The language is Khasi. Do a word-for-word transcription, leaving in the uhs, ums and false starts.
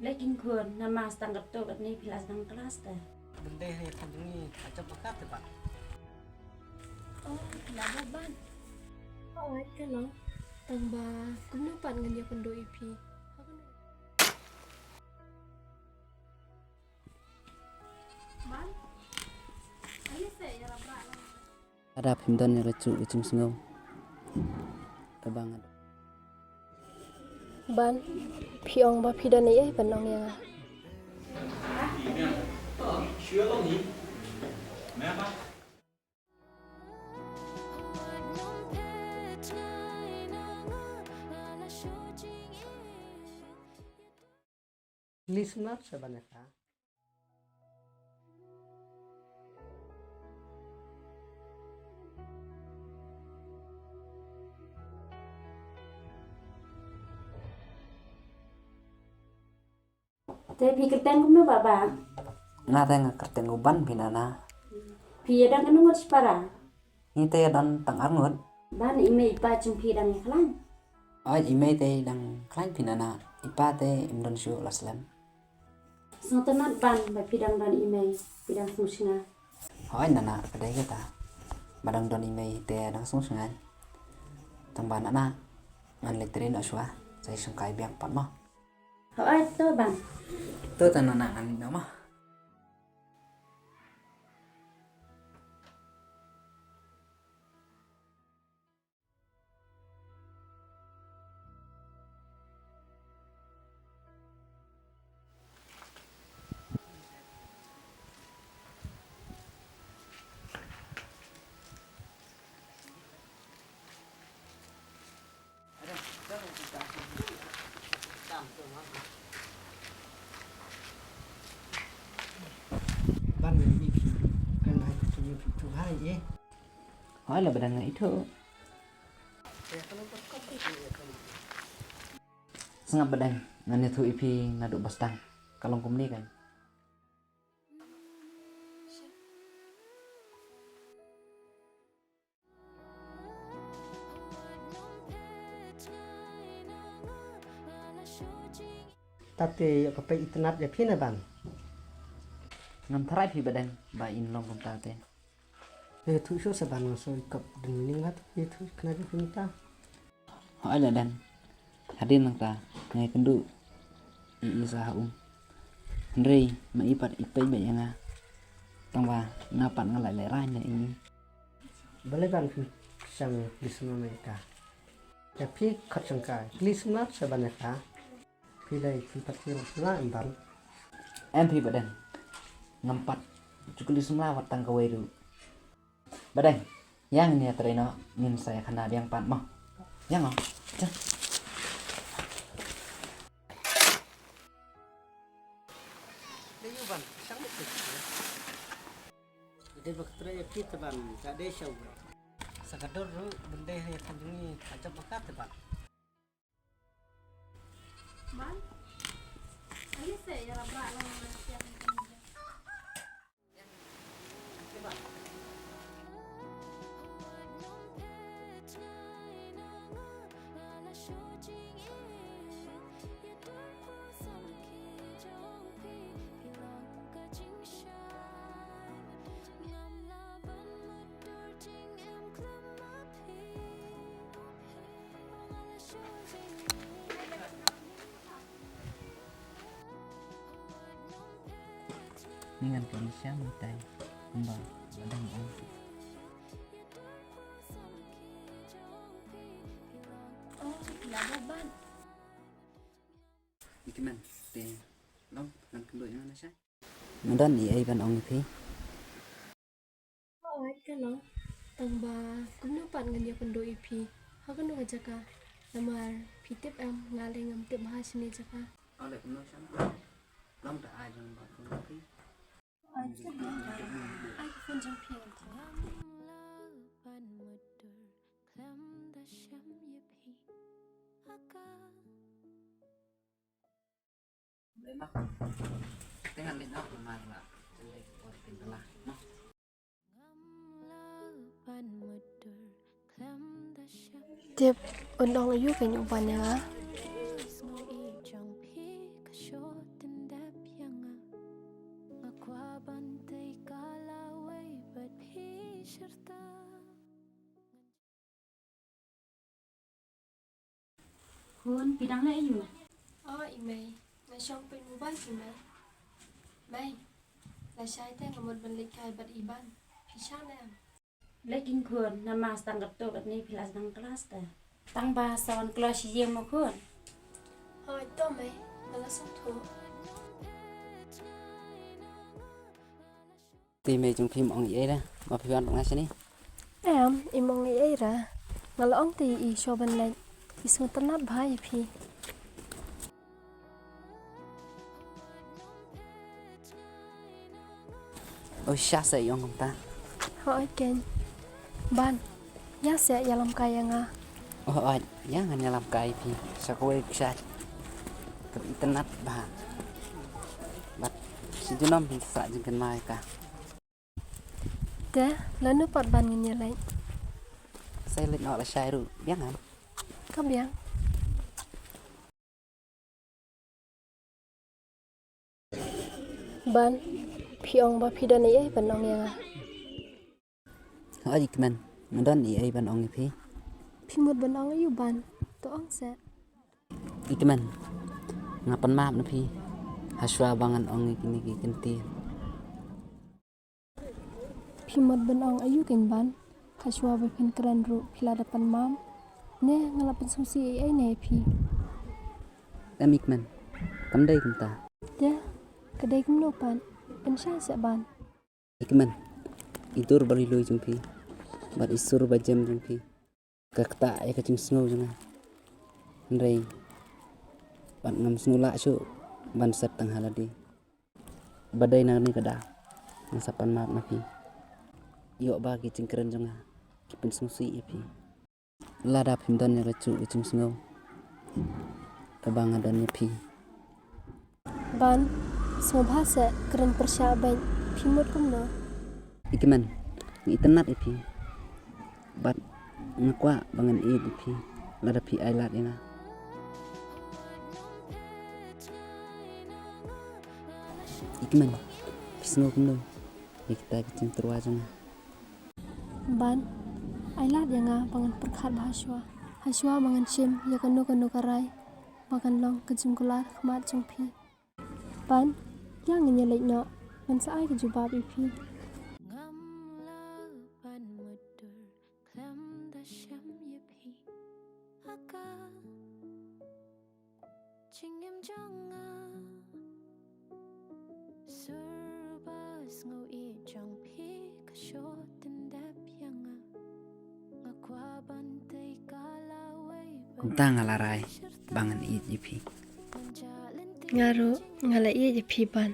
Leh kin khun, namar tang katto katne phi la sdang klas te. Bynta hi kan jong ngi, ka jop ka kat te ba. Oh, la ba ban. Oh, ai te long. Tang ba kumno pat ngan ïa kynduh ïa phi. Ban. Ai se ïa rap rap. Lada phim don ïa ka juh ka jingsngew kaba nga. Ban, phi ong ba phi don ei ei ban ong ïa nga. Listener sa ban ïa ka. Te phi kyrteng kumno ba ba? Nga te nga kyrteng u Ban phi nana. Phi ïa don katno ngut shipara? Ngi te ïa don tang ar ngut. Ban i mei i pa jong phi dang ïa khlaiñ? Oi, i mei te dang khlaiñ phi nana, i pa te im don shuh la slem. Sngewtynnat Ban ba phi dang don i mei, phi dang sngewsnga. Hoi nana, ka dei kata. Ba dang don i mei te dang sngewsnga. Tang ba nana ngan leit trei noh shuwa, sa ïa shongkai biang pat mo. Hoi to Ban. To ta nana ngan leit noh mo. Ban ngan ïa phi, kan ai tu ïa phi tu hai eh. Hoi la ba dang nga ithuh. Sngap ba dang ngan ithuh ïa phi naduh ba sdang. Ka long kumne kan. Tate ïa ka peit itynnat ïa phi na Ban. Ngam tharai phi ba dang ba in long kumta te. Ïathuh shuh sa Ban, nga shu ikop dang mining ba ïathuh khnang phi mynta. Hooid la dang. Hadien nangta nga ïakynduh ïa i sa ha um. Hynrei ma i pat i peit beit ïa nga. Tang ba nga pat nga la lehraiñ na i. Balei Ban phi sngewsih kylli samla ïa ka? Ïa phi khot shangkai kylli samla sa Ban ïa ka. Phi dei phi pat phi long samla em Ban? Em phi Ba Deng. Ngam pat ju kylli samla wat tang kawei ruh. Ba Deng, ïa ngin ïatrei noh, ngin sa ïakhana biang pat mo. Ïa ngo. Ïa. Dei u Ban, shang beit. Dei ba ka trei ïa phi te Ban, ka dei sha u. Sa ka dur ruh, ban dei ha ïa ka jong ngi, ka jop ka te Ban. Ban? Ayo se ïa la bra la la siap ni kan. Ngan pynshai mynta kumba Ba Deng ong. Oh, la ba ban. Ikmen te long ngan kynduh ïa nga na sha. Nga don ei ei ban ong ïa phi. Hooid ka long. Tang ba kumno pat ngan ïakynduh ïa phi? Ha kano ka jaka? Namar phi tip em, nga lei ngam tip ha shane jaka. Hooid kumno sha. Long ta ai jong ba kumno phi. Ai ka phone jong phi. Tip, un ong aïu kein u ban ïa nga. Khun, phi dang leh aiu? Oh, i mei. Nga shong peit mobile phi mei. Mei. Lashai te nga mut ban leit kai bad i Ban. Phi shah ne em? Leit kin khun, namar tang katto katne phi la sdang klas te. Tang ba sa wan kloi sha ïing mo khun. Hooid to mei, nga la sngewthuh. Te mei jong phi, ym ong ei ei re ba phi wan bad nga shane? Em, im ong ei ei re. Nga la ong te i shu ban leit. I sngewtynnat bha ïa phi. Oi, sha sa ïong kumta. Hooid keiñ. Ban, ïa sa ïalam kai ïa nga. Oh, hooid, ïa ngan ïalam kai ïa phi. Sa kawei ka sha ka itynnat bha. Bad shi junom phin sa jingkynmaw ïa ka. Te lano pat Ban ngin ïa leit? Sa ïa leit noh lashai ruh, biang em? Ka biang. Ban, phi ong ba phi don ei ei ban ong ïa nga? Hooid i kmen, nga don ei ei ban ong ïa phi. Phi mut ban ong aiu Ban? To ong seh. I kmen, nga pan map na phi hashuwa ba ngan ong ïa kine ki kyntien. Phi mut ban ong aiu keiñ Ban? Hashuwa ba phin kren ruh phi la da pan map. Ne nga la pynsngewsih ei ei ne ïa phi? Em i kmen, kam dei kumta. Te ka dei kumno pat? Pynshai seh Ban. I kmen, i dur ba lui lui jong phi bad i sur ba jem jong phi ka ktah ïa ka jingsngew jong nga. Hynrei bad ngam sngew lah shuh ban set tang ha lade. Ba dei na kane ka daw nga sa pan map na phi. Ïoh ba ki jingkren jong nga ki pynsngewsih ïa phi. Lada phim don ïa kajuh ka jingsngew kaba nga don ïa phi. Ban, sngewbha seh, kren pyrshah beit, phi mut kumno? I kmen, nga itynnat ïa phi. Bad nga kwah ba ngan ïeit ïa phi lada phi ai lad ïa nga. I kmen, phi sngew kumno ïa kita ki jingtyrwa jong nga? Ban, ai lad ïa nga ba ngan pyrkhat bha shuwa. Hashuwa ba ngan shim ïa kano kano ka rai ba kan long ka jingkular khmat jong phi. Ban, ïa ngin ïa leit noh, ngan sa ai ka jubab ïa phi. Ngam lah ban mutdur khlem da shem ïa phi. Aka jingim jong nga. Sur ba sngew ïeit jong phi ka shu tyndep ïa nga. Nga kwah ban tei ka lawei. Kumta nga la rai ba ngan ïeit ïa phi. Nga ruh nga la ïeit ïa phi Ban.